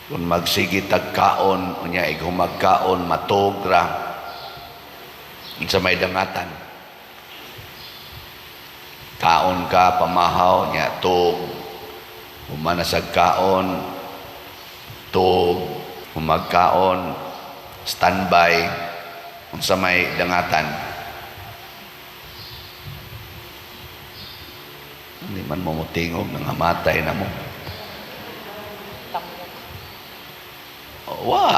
Kung magsige tag kaon, unya ig humagkaon matuog ra, unsa may dangatan? Kaon ka pamahaw, nya tuog. Human na sad kaon, tuog. Humagkaon, standby. Unsa may dangatan? Hindi man mo motingog, nangamatay na mo. Wa.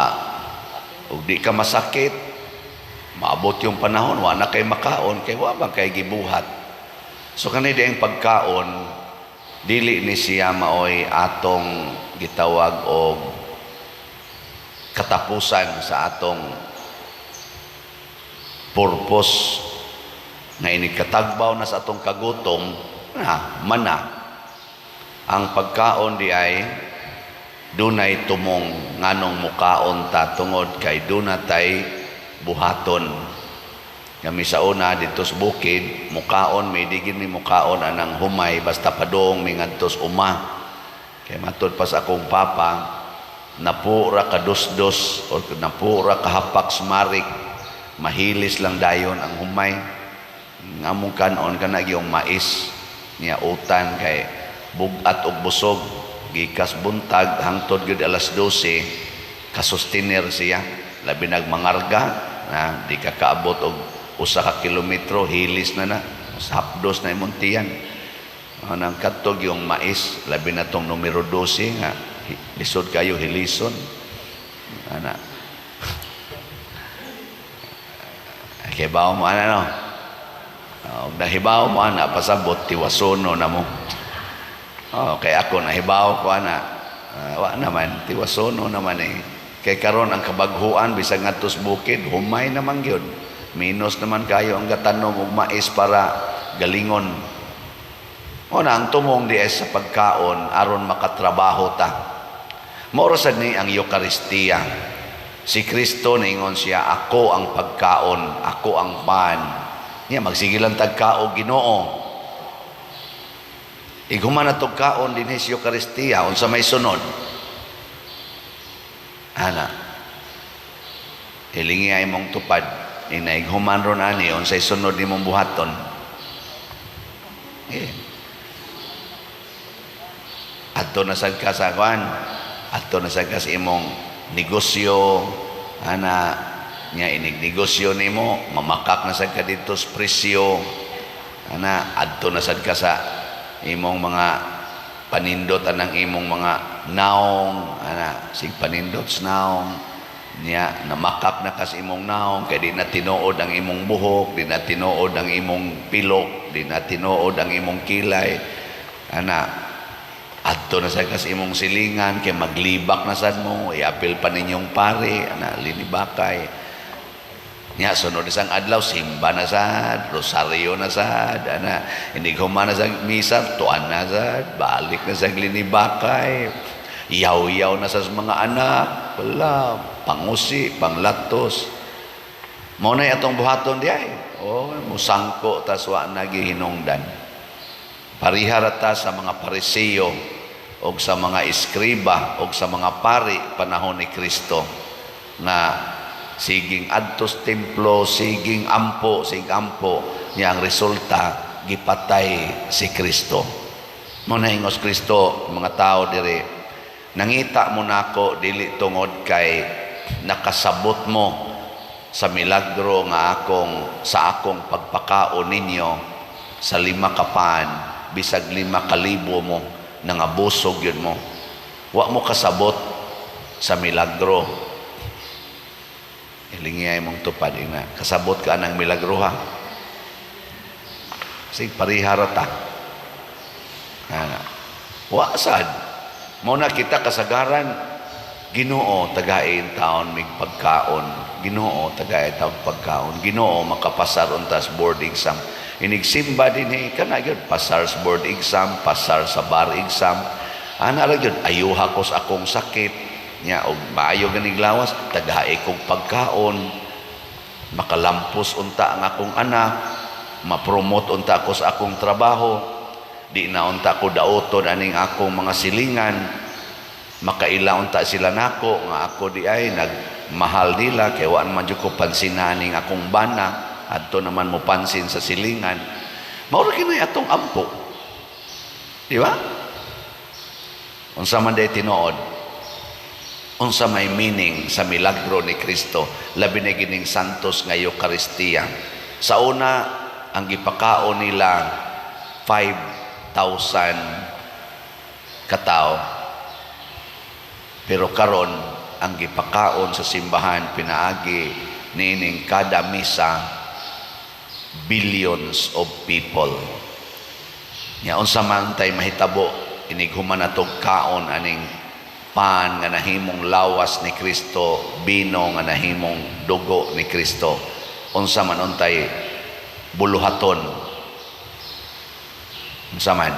Ug di ka masakit, maabot yung panahon, wa na kay makaon, kay wa man kay gibuhat. So kani ang pagkaon, dili ni siya maoy atong gitawag og katapusan sa atong purpose nga inig katagbaw na sa atong kagutom na mana. Ang pagkaon di ay dunay tumong nganong mukaon ta, tungod kay dunatay buhaton. Kami sa una didto sa bukid, mukaon may digin mi mukaon anang humay, basta padong mi ngadto sa uma. Kay matud pa sa akong papa, napura ka dos-dos or napura ka hapak smarik, mahilis lang dayon ang humay. Ngamong kanon kana gyung mais niya utan kay bug-at og busog. Gikas buntag hangtod gyud alas 12, kasustiner siya. Labi nag mangarga na di ka kaabot og 1 ka kilometro, hilis na na sa hapdos na imong tiyan. Nang kadtog yung mais, labi na tong numero 12 nga lisod kayo hilison ana. Kay bawo mo ana, no? Og nahibaw mo ana, pasabot tiwasono na mo. Oh, kay ako nahibaw ko ana. Wa naman tiwasono naman eh. Kay karon ang kabaghuan, bisag ngadto sa bukid, humay naman gyud. Minus naman kayo ang gatanom og mais para galingon. O na ang tumong di ay sa pagkaon aron makatrabaho ta. Mao sad ni ang Eukaristiya. Si Kristo niingon siya, "Ako ang pagkaon, ako ang pan." Nya magsige lang tag kaon Ginoo. Ighuman na tog kaon dinhi sa Eukaristiya, unsa may sunod? Ana. Hilingi ay mong tupad. Inaighuman ron ani, unsay sunod nimong buhaton? Eh. Adto na sad ka sa kwan. Adto na sad ka sa imong negosyo. Ana, nya inig negosyo nimo, mamakak na sad ka didto sa presyo. Ana, adto na sad ka sa imong mga panindot anang imong mga naong, ana, sig panindot sa naong. Nya namakak na ka sa imong naong kay di na tinuod ang imong buhok, di na tinuod ang imong pilok, di na tinuod ang imong kilay. Ana, adto na sad ka sa imong silingan kay maglibak na sad mo, iapil pa ninyong pare, ana, linibakay. Nya sunod isang adlaw, simba na sad, rosaryo na sad, ana, inig human na sa misa, tuan na sad, balik na sa linibakay. Yaw-yaw na sa mga anak, wala, pangusi, panglatos. Mao na atong buhaton di ay. Oh, musangko tas wa na gihinungdan. Pariha ra ta sa mga Pariseo og sa mga eskriba og sa mga pari panahon ni Kristo nga siging adtos templo, siging ampo, siging ampo, niya ang resulta gipatay si Kristo. Mo na ingos Kristo mga tao diri, "Nangita mo nako dili tungod kay nakasabot mo sa milagro nga akong sa akong pagpakaon ninyo sa 5 ka pan, bisag 5,000 mo nangabusog yun mo. Wa mo kasabot sa milagro." Hilingi ay mong tupad ina. Kasabot ka ng milagro ha. Sig parihara ta. Ana. Wa sad. Mao na kita kasagaran, "Ginoo, tagain taon mig pagkaon. Ginoo, tagain taon pagkaon. Ginoo, makapasar untas board exam." Inig simba dinhi kana gyud pasar sa board exam, pasar sa bar exam. Ana ra gyud, ayuha ko sa akong sakit. Nya og maayo ganig lawas, tagahi kog pagkaon. Makalampos unta ang akong anak, ma-promote unta ako sa akong trabaho. Di na unta ko daoton aning akong mga silingan. Makaila unta sila nako nga ako di ay nagmahal nila kay wa man jud ko pansinaning akong bana, adto naman mo pansin sa silingan. Mao ra kini atong ampo. Di ba? Unsa man day tinuod? Unsa may meaning sa milagro ni Kristo, labi na gining santos nga Eukaristiya? Sa una, ang gipakaon nila 5,000 katao. Pero karon ang gipakaon sa simbahan pinaagi niining kada misa, billions of people. Nya unsa man tay mahitabo inig human natog kaon aning pan nga nahimong lawas ni Kristo, bino nga nahimong dugo ni Kristo? Unsa man untay buluhaton? Unsa man?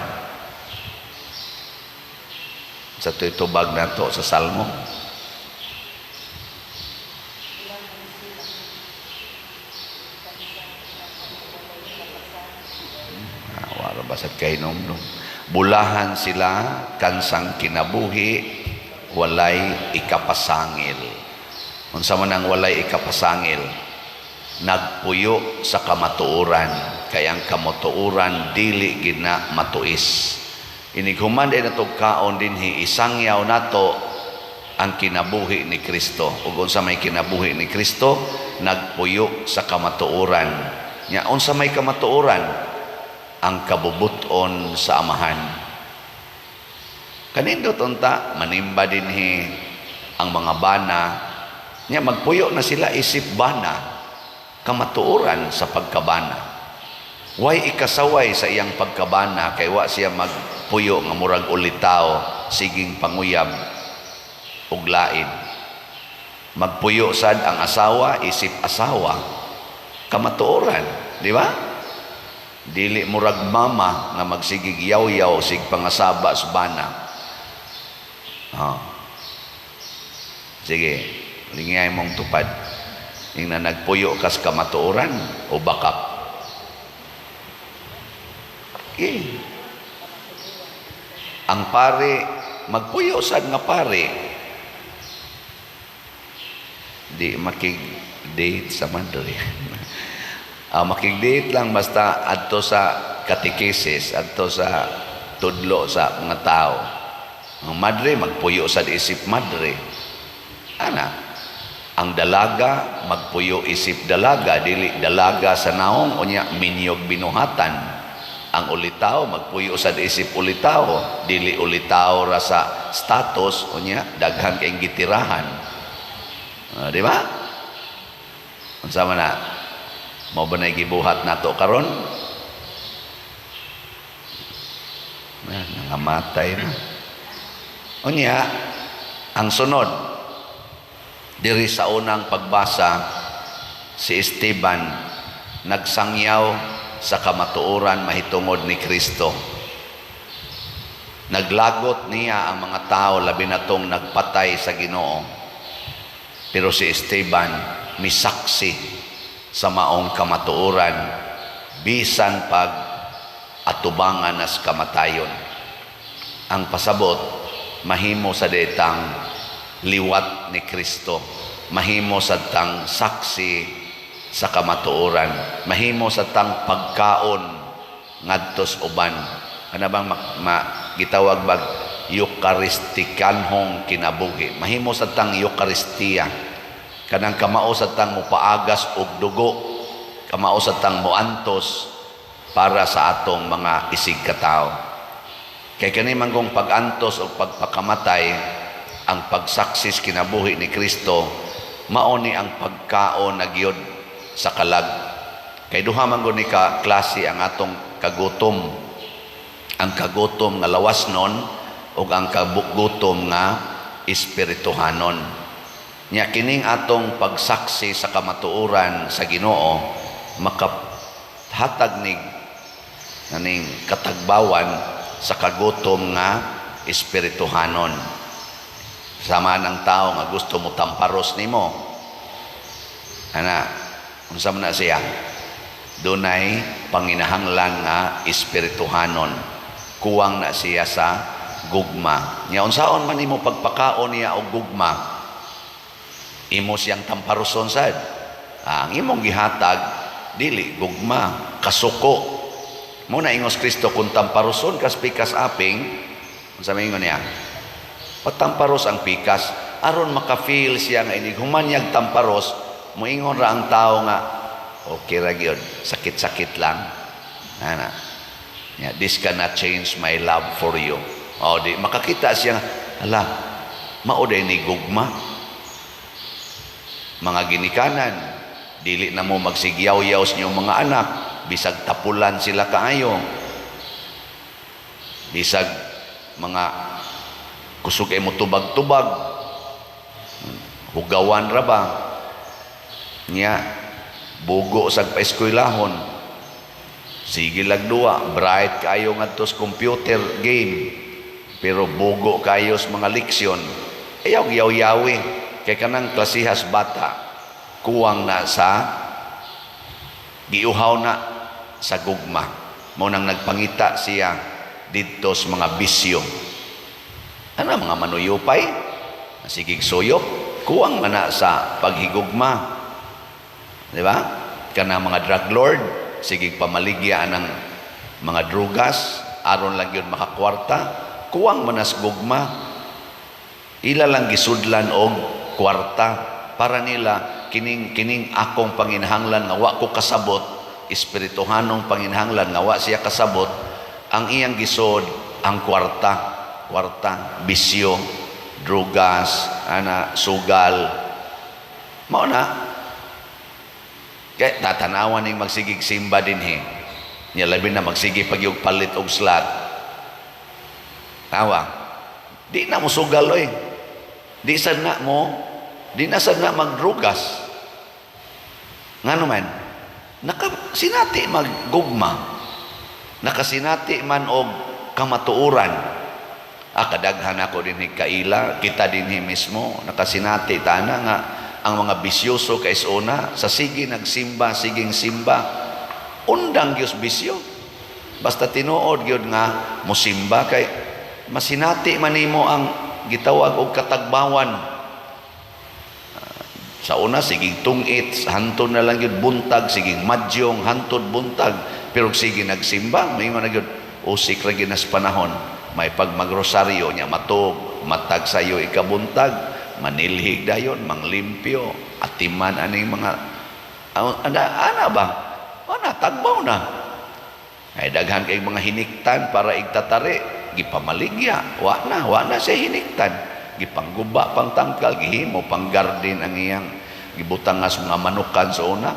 Sa tuy tubag nato sa Salmo? Ah, wala ba sa kainom no? Bulahan sila kansang kinabuhi walay ikapasangil. Unsa man ang walay ikapasangil? Nagpuyo sa kamatuoran, kay ang kamatuoran dili gina matuis. Inig human ay natog kaon dinhi, isangyaw nato ang kinabuhi ni Kristo. Ug unsa may kinabuhi ni Kristo? Nagpuyo sa kamatuoran. Nya unsa may kamatuoran? Ang kabubuton sa Amahan. Kanindot unta manimba dinhi ang mga bana, nya magpuyo na sila isip bana, kamatuoran sa pagkabana. Way ikasaway sa iyang pagkabana kay wa siya magpuyo nga murag ulitaw, siging panguyab ug lain. Magpuyo sad ang asawa isip asawa, kamatuoran, di ba? Dili murag mama nga magsigig yaw-yaw sig pangasaba sa bana. Oh. Sige, lingay mong tupad. Ing na nagpuyo kas kamatuoran o bakak. Eh. Ang pare, magpuyo sad nga pare. Di makig-date sa madre. Makig-date lang basta adto sa katekesis, adto sa tudlo sa mga tao. Ang madre, magpuyo sa isip madre. Ana, ang dalaga, magpuyo isip dalaga, dili dalaga sa naong, unya minyog binuhatan. Ang ulitaw, magpuyo sa isip ulitaw, dili ulitaw ra sa status, unya daghan kayong gitirahan. Di ba? Unsa man na? Mao ba na gibuhat nato karon? Na, nangamatay na. Unya, ang sunod, diri sa unang pagbasa, si Esteban nagsangyaw sa kamatuoran mahitungod ni Kristo. Naglagot niya ang mga tao, labi na tong nagpatay sa Ginoo. Pero si Esteban misaksi sa maong kamatuoran bisan pag atubangan nas kamatayon. Ang pasabot, mahimo sa detang liwat ni Kristo, mahimo sa tang saksi sa kamatuoran, mahimo sa tang pagkaon ngadtos uban. Ana bang gitawag bag Eucharistikanhong kinabuhi? Mahimo sa tang Eucharistia, kanang kamao sa tang mopaagas og dugo, kamao sa tang moantos para sa atong mga isig katao. Kay kani man kung pag-antos o pagpakamatay, ang pagsaksis kinabuhi ni Kristo, mao ni ang pagkaon na gyud sa kalag. Kay duha man gud ni ka klase ang atong kagutom. Ang kagutom nga lawas nun ug ang kagutom nga espirituhanon. Nya kining atong pagsaksi sa kamatuoran sa Ginoo makahatag ni naning katagbawan sa kagutom nga espirituhanon. Sama ng tao nga gusto mo tamparos nimo. Ana, unsa man na siya? Dunay panginahanglan nga espirituhanon. Kuwang na siya sa gugma. Nya unsaon man nimo pagpakaon niya og gugma, imo siyang tamparuson sad. Ah, ang imong gihatag dili gugma, kasuko. Mo na ingos Kristo, kung tamparuson kas pikas aping, unsa may ingon niya? Patamparos ang pikas aron maka-feel siya nga inig humanyag tamparos, moingon ra ang tao nga okay ra gyud, sakit-sakit lang. Ana. Yeah, this cannot change my love for you. O di makakita siya nga, ala, mao day ni gugma. Mga ginikanan, dili na mo magsigyaw-yaw sa inyong mga anak, bisag tapulan sila kaayo. Bisag mga kusog ay mo tubag-tubag, hugawan ra ba? Nya, bugo sa paeskwelahon. Sige lag duwa, bright kaayo ngadto sa computer game. Pero bugo kayo sa mga leksyon. Ayaw yaw-yawi. Kay kanang klasihas bata, kuwang na sa giuhaw na sa gugma. Mao nang nagpangita siya didto sa mga bisyo. Ano mga manuyupay? Sigig suyop, kuwang man na sa paghigugma. Di ba? Kanang mga drug lord, sigig pamaligya ng mga drugas, aron lang yun makakwarta, kuwang manas gugma. Ila lang gisudlan og kwarta para nila kining kining akong panginhanglan nga wa ko kasabot, espirituhanong panginhanglan nga wa siya kasabot, ang iyang gisod ang kwarta, kwarta, bisyo, drugas, ana, sugal. Mao na. Kay tatanawan ning magsigig simba dinhi. Nya labi na magsige pag yung palit og slot. Tawa. Di na mo sugal oy. Di sad na mo, di na sad na magdrugas. Ngano man? Nakasinati maggugma. Nakasinati man og kamatuoran. Ah, kadaghan ako dinhi kaila, kita dinhi mismo, nakasinati tana nga ang mga bisyoso kay una sa sige nagsimba, siging simba, undang gyud bisyo. Basta tinuod gyud nga musimba kay masinati man nimo ang gitawag og katagbawan. Sa una siging tungit, hantod na lang gyud buntag, siging madyong hantod buntag, pero sige nagsimba, may na gyud usik ra gyud nas panahon. May pag magrosaryo niya matog, matag sayo ikabuntag, manilhig dayon, manglimpyo, atiman aning mga ana, ana ba? Ana tagbaw na. Ay daghan kay mga hiniktan para igtatari, gipamaligya, wa na siya hiniktan. Gipangguba pang tangkal, gihimo pang garden ang iyang gibutang nga sa mga manukan sa una.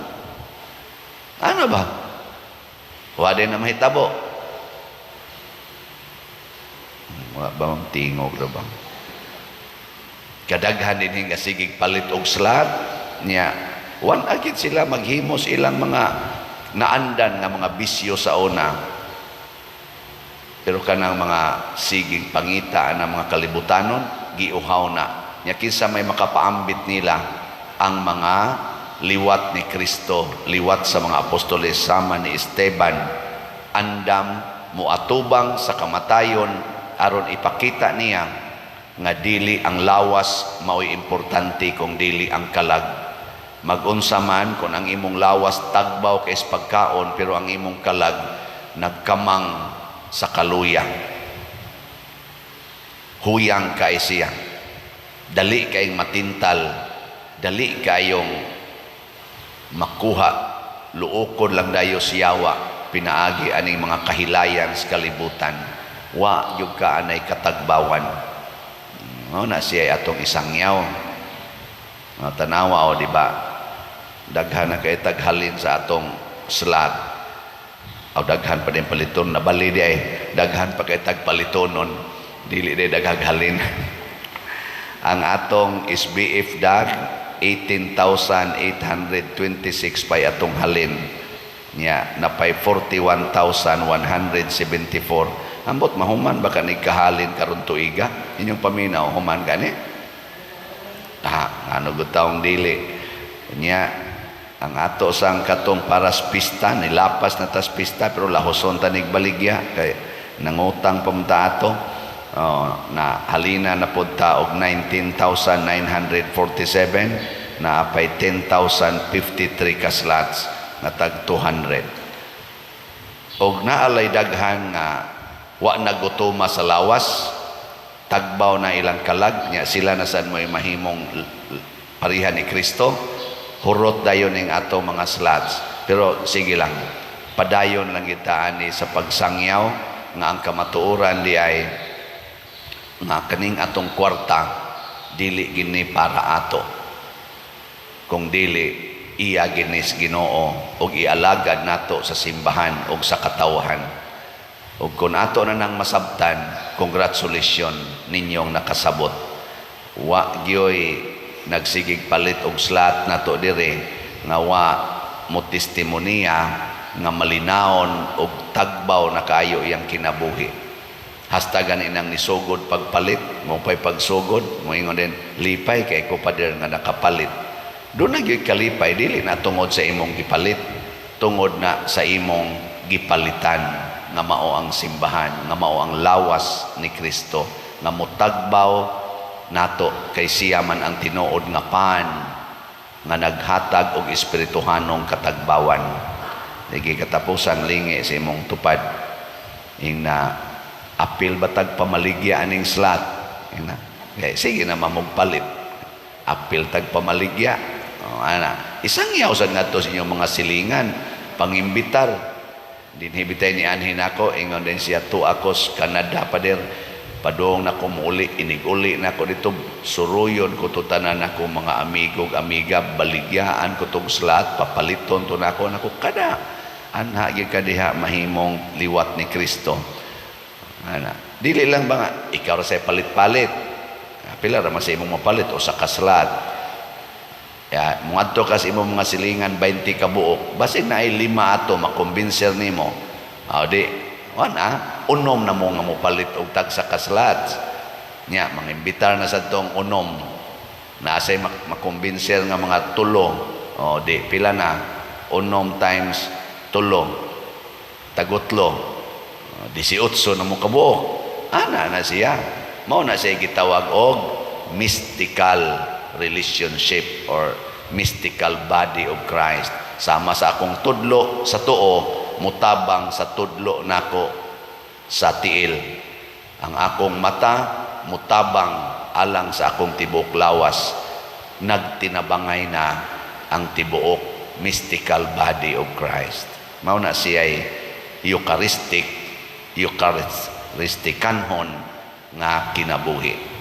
Ano ba? Wa din na mahitabo. Wa ba mang tingog ra ba? Kadaghan din nga sigig palit og slot niya. Wan agid sila maghimos ilang mga naandan nga mga bisyo sa una. Pero kanang mga sigig pangita ang mga kalibutanon, giuhaw na. Nya kinsa may makapaambit nila ang mga liwat ni Kristo, liwat sa mga apostoles sama ni Esteban, andam muatubang sa kamatayon aron ipakita niya nga dili ang lawas mao'y importante kung dili ang kalag. Magunsa man kung ang imong lawas tagbaw kay pagkaon, pero ang imong kalag nagkamang sa kaluya. Huyang kay siya. Dali kayong matintal, dali kayong makuha, luokon lang dayo siyawa, pinaagi aning mga kahilayan sa kalibutan. Wa gyud ka anay katagbawan. No, na siya atong isang yaw. Mga tanawa o di ba? Daghan na kay taghalin sa atong slot. O daghan pa din paliton nabali di ay daghan pa kay tagpalitonon. Dili di daghaghalin. Ang atong SBF dag 18,826 pay atong halin. Nya napay 41,174. Ambot mahuman ba kani kahalin karon tuiga? Inyong paminaw human gani? Ah, ano gud taong dili. Nya ang ato sang katong paras pista nilapas na tas pista pero lahoson tanig baligya kay nangutang pa man ta ato. Oh, na halina na pud ta og 19,947 na apay 10,053 ka slots na tag 200. Og naalay daghan nga wa nagutoma sa lawas, tagbaw na ilang kalag nya, sila na sad mo'y mahimong pariha ni Kristo. Hurot dayon ning ato mga slots, pero sige lang, padayon lang kita ani sa pagsangyaw nga ang kamatuoran di ay nga kaning atong kwarta dili gini para ato, kung dili iya ginis Ginoo ug ialagad nato sa simbahan ug sa katawhan. Ug kung ato na nang masabtan, congratulations ninyong nakasabot. Wa gyoy nagsigig palit og slot nato dire nga wa mo testimonya nga malinawon og tagbaw na kaayo iyang kinabuhi. Hastagan inang nisugod pagpalit mo pay pagsugod, moingon din, "Lipay kay ko, pader, nga nakapalit." Doon na gyud kalipay, dili na tungod sa imong gipalit, tungod na sa imong gipalitan nga mao ang simbahan, nga mao ang lawas ni Kristo nga mutagbaw nato kay siya man ang tinuod nga pan nga naghatag og espirituhanong katagbawan. Lagi katapusan, lingi sa imong tupad ing na, "Apil batag pamaligya aning slot?" Ing na, kay sige na mamugpalit, apil tag pamaligya. Oh, ana, isangyaw sad ngadto sa inyong mga silingan, pangimbitar. Dinhi bitay ni anhin ako, ingon din siya tu ako sa Canada, "Pader, padung na ko muuli, inig-uli na ko dito, suruyon ko to tanan ako mga amigo ug amiga, baligyaan ko tong slot, papaliton to nako." Nako, kada anha gyud ka diha mahimong liwat ni Kristo. Ana, dili lang ba nga ikaw ra say palit-palit? Ah, pila ra man sa imong mapalit o sa ka slot? Ya, muadto ka sa imong mga silingan, 20 ka buok. Basin na ay lima ato makumbinser nimo. Ah, di, wana, unom na mo nga mopalit og tagsa ka slots. Nya, mangimbitar na sa tong unom. Naasay makumbinser nga mga tulo. O, di, pila na? Unom times tulo. Tagutlo. 18 na mo kabuok. Ana na siya. Mao na siya gitawag og mystical relationship or mystical body of Christ. Sama sa akong tudlo sa tuo, mutabang sa tudlo nako sa tiil. Ang akong mata mutabang alang sa akong tibuok lawas. Nagtinabangay na ang tibuok mystical body of Christ. Mao na siya Eucharistic, Eucharisticanhon nga kinabuhi.